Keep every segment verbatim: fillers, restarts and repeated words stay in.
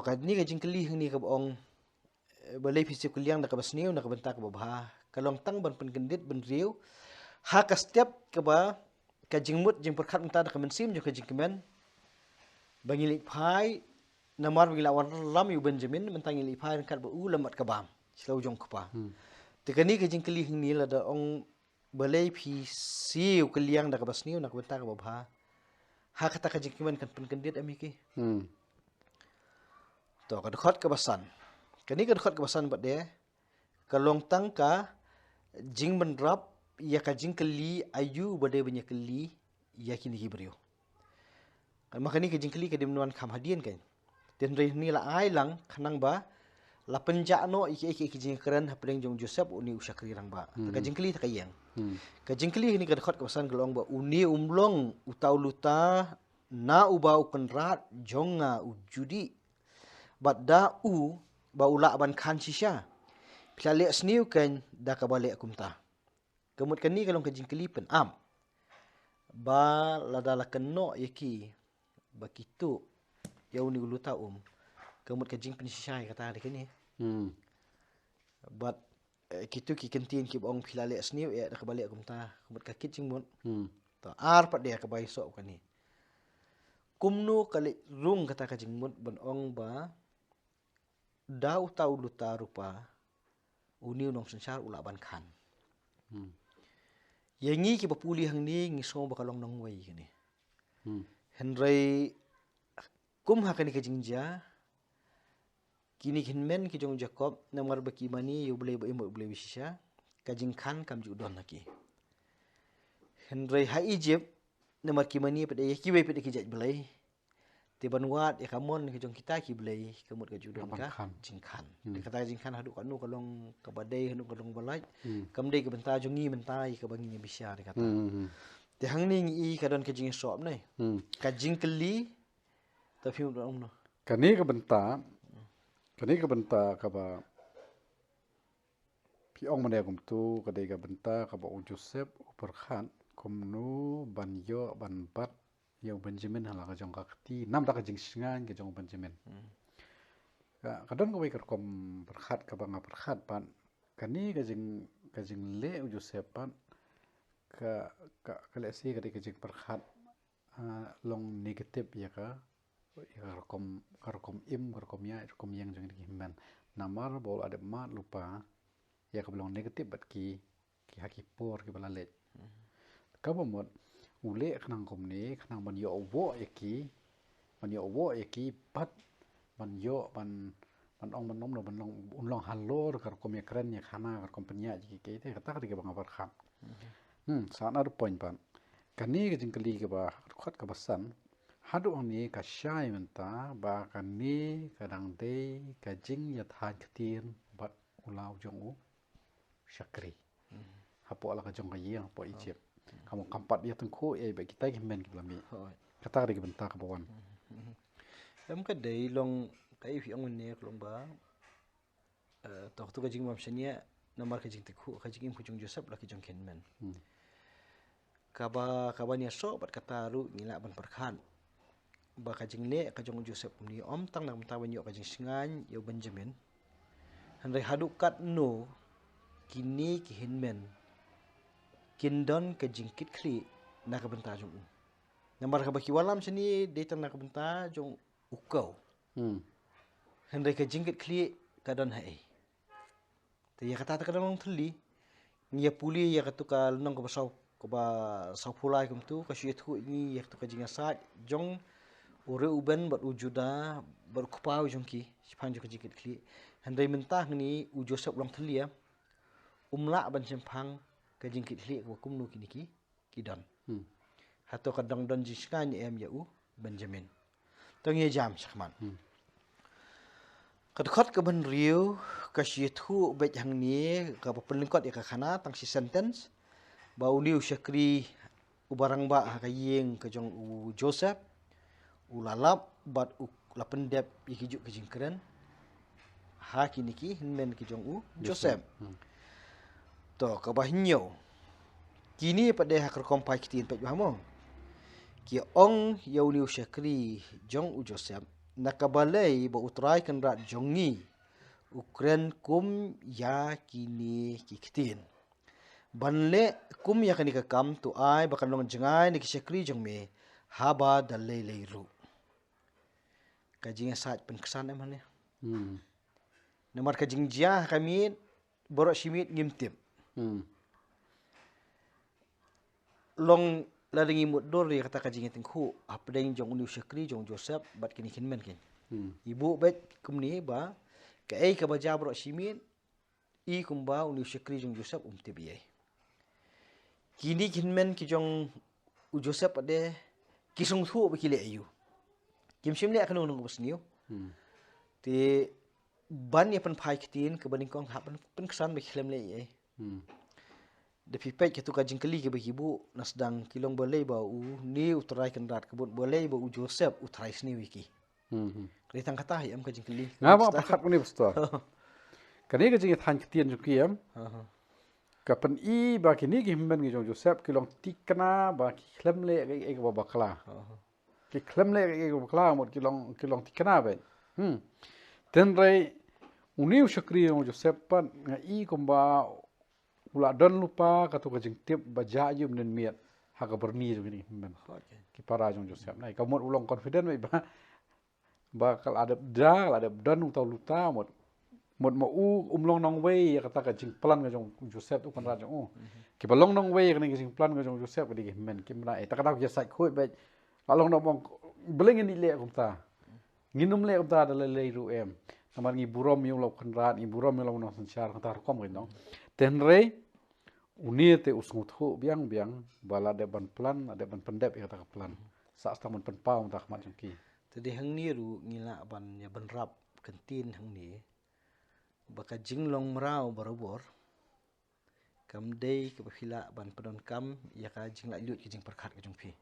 Kane ka jingkylli hangne kaba ong, eh, balei phi siew kylliang da kaba sniew na ka bynta kaba bha, ka long tang ban pynkyndit bynriew ha ka step kaba ka jingmut jingpyrkhat mynta da ka mynsiem jong ka jingkmen ba ngi leit phai, namar ba ngi la wanlam ïa u Benjamin, mynta ngi leit phai ryngkat bad u lem bad ka bam sha la u jong u kpa. Te kane ka jingkylli hangne lada ong balei phi siew kylliang da kaba sniew na ka bynta kaba bha, ha kata ka jingkmen kan pynkyndit em ïa ki. To, ka dkhot kaba san. Kane ka dkhot kaba san pat de ka long tang ka jingbynrap ïa ka jingkylli aïu ba dei ban ïa kylli ïa kine ki briew. Namar kane ka jingkylli ka dei ban wan kham hadien kein. Te hynrei hangne la ai lang khnang ba la pynjah noh ïa ki, ïa ki, ïa ki jingkren hapdeng jong u Joseph, une u shakri rangbah. Ka jingkylli ta ka ïeng. Ka jingkylli hangne ka dkhot kaba san ka long ba une um long uta u luta na uba u kynrad jong nga u ju dih, bad da u ba u lah ban khan shisha. Phi la leh sniew kein da kaba leh kumta. Ka mut kane ka long ka jingkylli pynap ba lada la kynnoh ïa ki ba ki tuh ïa une u luta um, ka mut ka jingpynshisha ïa kata de kane. Bad, eh, kito ki kyntien kiba ong phi la leh sniew eh da kaba leh kumta, ka mut ka kit jingmut. To, ar pat de kaba ïasoh kane. Kumno ka leh rung kata ka jingmut ban ong ba da uta u luta rupa une u nongsynshar u lah ban khan. Ïa ngi kiba pule hangne ngi sngew ba ka long nongwei kane. Hynrei kum ha kane ka jingjia, kine ki hynmen ki jong u Jakob, namar ba ki mane ïa u Blei ba im bad u Blei ba shisha, ka jingkhan kam ju don ha ki. Hynrei ha Egypt, namar ki mane pat ïa kiwei pat ki jait blei, te ban wad ïa ka mon ki jong kita ki blei, ka mut ka ju don ka jingkhan. Te kata ka jingkhan haduh katno ka long kaba dei, haduh ka long ba lait, kam dei ka bynta jong ngi mynta ïa kaba ngi ïa bishar ïa kata. Te hangne ngi i ka don ka jingïasoh ne, ka jingkylli. Ta phi mut ban ong kumno? Kane ka bynta, kane ka bynta kaba phi ong mynne kumto, ka dei ka bynta kaba u Joseph u pyrkhat kumno ban ïoh ban bat ïa u Benjamin ha la ka jong ka kti, namar ka jingshngaiñ ka jong u Benjamin. Ka, ka don kawei ka rukom pyrkhat kaba nga pyrkhat pat, kane ka jing, ka jingleh u Joseph pat, ka, ka, ka lehse ka dei ka jingpyrkhat, ah, long negative ïa ka, ïa ka rukom, ka rukom im, ka rukom ïaid, rukom ïeng jong ki hynmen. Namar ba u la dep mad lypa ïa kaba long negative bad ki, ki ha ki por kiba la leit. Kaba mut u leh khnang kumne, khnang ban ïoh woh ïa ki, ban ïoh woh ïa ki, bad ban ïoh ban, ban ong ban ong ban long, un long halor ka rukom ïakren ïakhana, ka rukom pynïaid ïa ki, ki, te kata ka dei kaba nga pyrkhat. Hmm, sa another point pat. Kane ka jingkylli kaba, ka dkhot kaba san, haduh hangne ka shai mynta ba kane ka dang dei ka jingïathaiñ ktien bad u la u jong u shakri. Hapoh la ka jong ka ïing hapoh Egypt. Ka mut kam pat ïatyngkhuh ïa ba kita ki hynmen kiba la mih. Kata ka dei ka bynta kaba wan. Em, ka dei long kaei phi ong mynne ka long ba, eh, to, to ka jingbym shaniah namar ka jingtyngkhuh ka jingim ka jong Joseph la ki jong ki hynmen. Kaba, kaba ïasoh bad kata ruh ngi lah ban pyrkhat ba ka jingleh ka jong u Joseph kumne ym tang na ka bynta ban ïoh ka jingshngaiñ ïa u Benjamin. Hynrei haduh katno kine ki hynmen kin don ka jingkitkhlieh na ka bynta jong u. Namar kaba ki wallam shane dei tang na ka bynta jong u khaw. Hynrei ka jingkitkhlieh ka don haei? Te ïa kata te ka dang long thylli. Ngi ïa pule ïa katu ka lynnong kaba saw, kaba sawphew lai kumtu, ka shu ïathuh ïa ngi ïa katu ka jingïasaid jong u Reuben bad u Judah bad u kpa u jong ki shaphang jong ka jingkitkhlieh. Hynrei mynta hangne u Joseph u long thylli, um lah ban shemphang ka jingkitkhlieh kaba kumno kine ki ki don. Hato ka dang don jingshngaiñ em ïa u Benjamin? To ngin ïa jam shakhmat. Ka dkhot kaba hynriew ka shu ïathuh beit hangne kaba pynlyngkot ïa ka khana tang shi sentence, ba une u shakri uba rangbah ha ka ïing ka jong u Joseph u la lap bad u la pyndep ïa ki juk ki jingkren ha kine ki hynmen ki jong u Joseph. To, kaba hynñiew. Kine pat de ha ka rukom phai ktien pat ba mo. Ki ong ïa une u shakri jong u Joseph, na ka balei ba U Trai Kynrad jong ngi u kren kum ïa kine ki ktien. Ban leh kum ïa kane ka kam, to ai ba kan long jngai na ki shakri jong me haba da lei lei ruh. Ka jingïasaid pynksan em hangne. Hmm. Namar ka jingjia ha ka miet, baroh shi miet ngim tip. Hmm. Long lada ngi mutdur ïa kata ka jingïatyngkhuh hapdeng jong une u shakri jong u Joseph bad kine ki hynmen keiñ. Hmm. Ngi buh beit kumne ba kaei kaba jia baroh shi miet, i kumba une u shakri jong u Joseph um tip ei ei. Kine ki hynmen ki jong u Joseph pat de ki sngewthuh ba ki leh aïu. Kim shym leh kano kano kaba sniew. Hmm. Te ban ïa pynphai ktien kaba nyngkong hap pyn-, pynksan ba ki khlem leh ei ei. Hmm. Da phi peit katu ka jingkylli kaba ki buh, na sdang ki long balei ba une U Trai Kynrad, ka mut balei ba u Joseph u trai sniew ïa ki. Hmm, hmm. Ka dei tang kata hi em ka jingkylli. Nga ba pyrkhat une, Pastor. Kane ka jingïathan ktien jong ki em. Aha. Ka pyni ba kine ki hynmen ki jong u Joseph ki long thikna ba ki khlem leh kaei kaei kaba bakla. Aha. Ki khlem leh kaei kaei kaba bakla, mut ki long, ki long thikna beit. Hmm. Hynrei une u shakri jong u Joseph pat nga i kumba u la don lypa katu ka jingtip ba jia aïu mynnin miet ha ka byrni jong kine ki hynmen. Okay. Ki para jong u Joseph. Nai ka mut u long confident beit ba ba ka la dep da, ka la dep don uta u luta, mut, mut ma u um long nongwei ïa kata ka jingplan ka jong u Joseph, u Kynrad jong u. Mhm. Kiba long nongwei ïa kane ka jingplan ka jong u Joseph ka dei ki hynmen, kim bna ei. Ta ka daw ki ïasaid khuid beit. La long nongwei, balei ngin ïa leh kumta? Ngin ym leh kumta da lei lei ruh em. Namar ngi burom ïa u la u Kynrad, ngi burom ïa u la u nongsynshar, kata rukom keiñ, nong. Hynrei une te u sngewthuh biang biang ba la dep ban plan, la dep ban pyndep ïa kata ka plan. Sa sdang ban pynpaw mynta ha khmat jong ki. Te dei hangne ruh ngi lah ban ïa bynrap kyntien hangne ba ka jinglong mraw barabor kam dei kaba phi lah ban pyndonkam ïa ka jinglaitluid ka jingpyrkhat ka jong phi.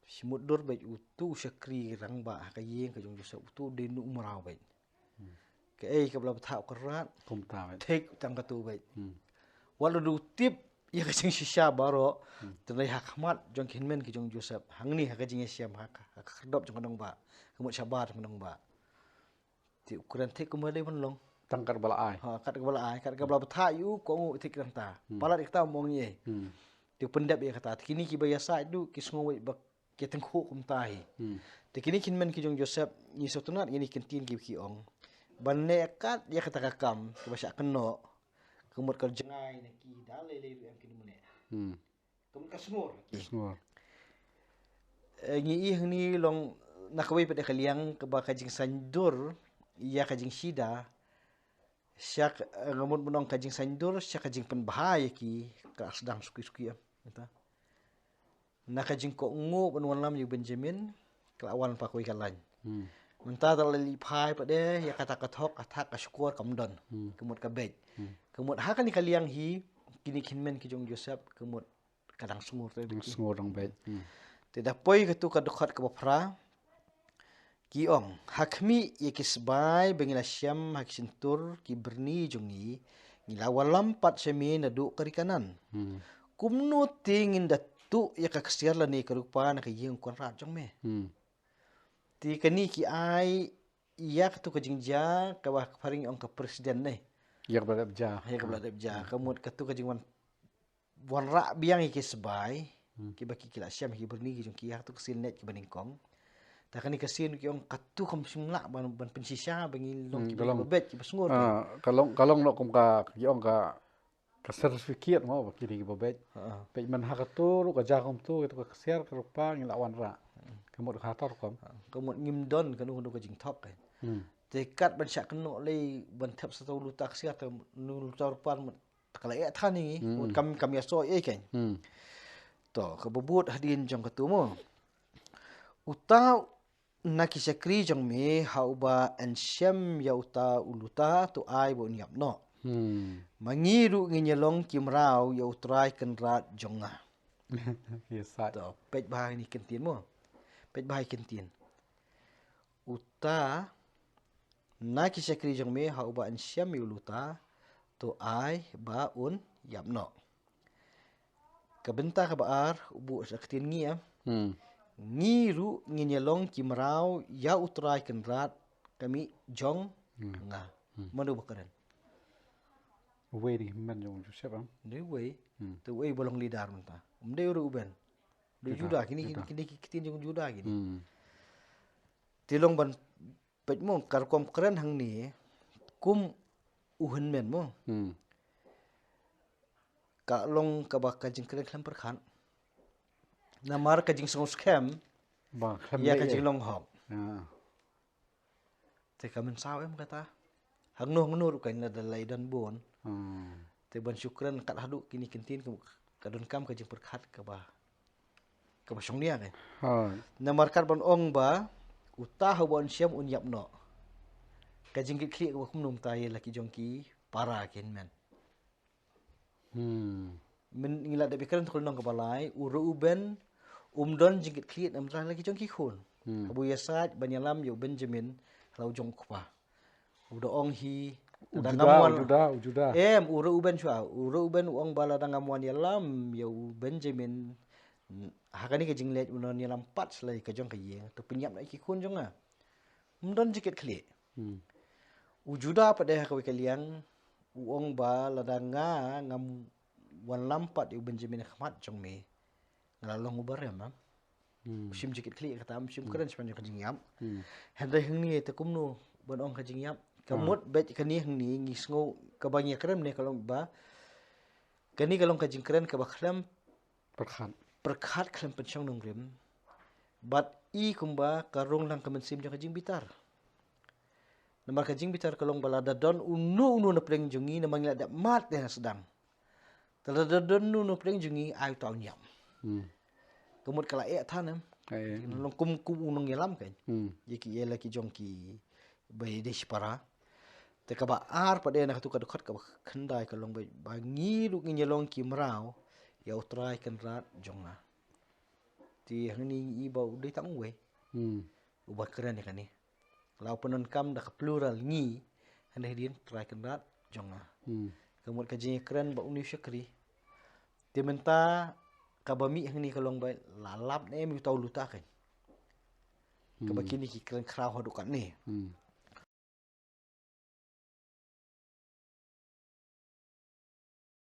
Shu mutdur beit utu u shakri rangbah ha ka ïing ka jong u Joseph, utu u dei u mraw beit. Hmm. Kaei kaba la bthah u Kynrad, kumta beit. Thik tang katu beit. Hmm. Wat la u tip ïa ka jingshisha baroh, hmm, hynrei ha khmat jong ki hynmen ki jong u Joseph, hangne ha ka jingïashem ha ka, ha ka khyrdop jong ka nongbah, ka mut shabar jong ka nongbah. Te u kren thik kumba dei ban long. Tang kat ba la ai. Ha, kat kaba la ai, kat kaba la bthah ïa u, kohnguh thik nangta. Hmm. Palat ïa kata u ong ei ei. Hmm. Te u pyndep ïa kata. Te kine kiba ïasaid duh ki sngew beit ba ki tyngkhuh kumta hi. Hmm. Te kine ki hynmen ki jong u Joseph, ngi sngewtynnat ïa kine ki kyntien kiba ki ong. Ban leh kat ïa kata ka kam kaba shah kynnoh, ka mut ka jngai na ki da lei lei ruh em, kine mynne. Hmm. Ka mut ka sngur. Ka sngur. Eh, ngi i hangne long na kawei pat de ka liang kaba ka jingsaiñdur ïa ka jingshida sha ka, eh, nga mut ban ong ka jingsaiñdur sha ka jingpynbha ïa ki ka la sdang suki suki em. Kata. Na ka jingkohnguh ban wallam ïa u Benjamin ka la wan pa kawei ka lain. Hmm. Mynta da la leit phai pat de ïa kata ka thok, ka thak, ka shkor kam don. Hmm. Ka mut ka beit. Hmm. Ka mut ha kane ka liang hi kine ki hynmen ki jong u Joseph ka mut ka dang sngur te. Dang beit. Sngur, dang beit. Hmm. Te da poi katu ka dkhot kaba phra. Ki ong, ha khmih ïa ki sbai ba ngi la shem ha ki shyntur ki byrni jong ngi, ngi la wallam pat sha me naduh ka ri Kanaan. Hmm. Kumno te ngin da tuh ïa ka ksiar lane ka rupa na ka ïing u Kynrad jong me? Hmm. Te kane ki ai ïa katu ka jingjia kaba ha phareng ong ka precedent ne. Ïa kaba la dep jia. Ïa kaba la dep jia. Hmm. Ka mut katu ka jingwan wanrah biang ïa ki sbai, hmm, kiba ki, ki la shem ha ki byrni ki jong ki ha katu ka sien leit kiba nyngkong. Ta kane ka sien ki ong katu kam shym lah ban, ban pynshisha ba ngi long, hmm, kiba beit kiba sngur. Ah, ka long, ka long noh kum ka, ki ong ka, ka certificate mo ba ki dei kiba beit. Ha. Peit man ha katu ruh ka jia kumtu, katu ka ksiar ka rupa ngi la wanrah. Hmm. Ka mut ha katu rukom. Ha, ka mut ngim don kano kano ka jingthok eh. Hmm. Te kat ban shah kynnoh lei ban thep sa uta u luta ksiar, te u luta rupa mut ka la ïa than ïa ngi, hmm, mut kam, kam ïasoh ei keiñ. Hmm. To, kaba bud hadien jong katu mo. Uta na ki shakri jong me ha uba yn shem ïa uta u luta to ai ba un ïap noh. Hmm. Ma ngi ruh ngin ïa long ki mraw ïa U Trai Kynrad jong nga. Ïa sat. To, peit bha ïa kine ki kyntien mo. Peit bha ïa kine ki kyntien. Uta na ki shakri jong me ha uba yn shem ïa u luta to ai ba un ïap noh. Ka bynta kaba ar, u buh sa ka ktien ngi em. Hmm. Ngi ruh ngin ïa long ki mraw ïa U Trai Kynrad ka mih jong nga. Mano ba kren? Uwei dei hynmen jong u Joseph, em? Dei uwei. Te uwei ba long leader mynta? Um dei u Reuben. Dei Judah, kine kine ki ktien jong Judah kine. Te long ban peit mo ka rukom kren hangne kum u hynmen mo. Ka long kaba ka jingkren khlem pyrkhat. Namar ka jingsngewskhem ïa ka jinglong hok. Te ka mynsaw em kata. Hangno hangno ruh ka la dei don bun. Te ban shu kren kat haduh kine ki ktien ka donkam ka jingpyrkhat kaba kaba shong nia ka. Namar kat ban ong ba uta haba un shem un ïap noh. Ka jingkitkhlieh kaba kumno mynta ïa la ki jong ki para ki hynmen. Ngi la dep ïakren ha ka lynnong kaba lai, u Reuben um don jingkitkhlieh namar la ki jong ki khun. Haba u ïasaid ban ïalam ïa u Benjamin ha la u jong u kpa. U da ong hi, u da ngam wan. Em, u Reuben shuwa, u Reuben u ong ba la da ngam wan ïalam ïa u Benjamin. Ha kane ka jingleit u wan ïalam pat shlei ka jong ka ïing, to pynïap noh ïa ki khun jong nga. Um don jingkitkhlieh. U Judah pat de ha kawei ka liang u ong ba lada nga ngam wan lam pat ïa u Benjamin ha khmat jong me, nga la long u barem, em. U shim jingkitkhlieh kata, um shim kren shaphang jong ka jingïap. Hynrei hangne te kumno ban ong ka jingïap? Ka mut beit kane hangne ngi sngew kaba ngi ïakren ne ka long ba kane ka long ka jingkren kaba khlem pyrkhat khlem pynshong nongrim. Bad i kumba ka rung lang ka mynsiem jong ka jingbitar. Namar ka jingbitar ka long ba lada don uno uno na pdeng jong ngi namar ngi la dep mad de na sdang. Te lada don uno uno pdeng jong ngi ai uta un ïap. Ka mut ka la eh than em. Long kum kum u nongïalam ka. Ïa ki ïa la ki jong ki ba ïa dei shipara. Te kaba ar pat de na katu ka dkhot kaba khyndai ka long ba ngi ruh ngin ïa long ki mraw ïa U Trai Kynrad jong nga. Te hangne ngi i ba u dei tang uwei uba kren ïa kane. La u pyndonkam da ka plural ngi, hynrei hadien Trai Kynrad jong nga. Ka mut ka jingïakren ba une u shakri. Te mynta kaba mih hangne ka long ba la lap ne em ïa uta u luta ka. Kaba kine ki kren khraw haduh katne.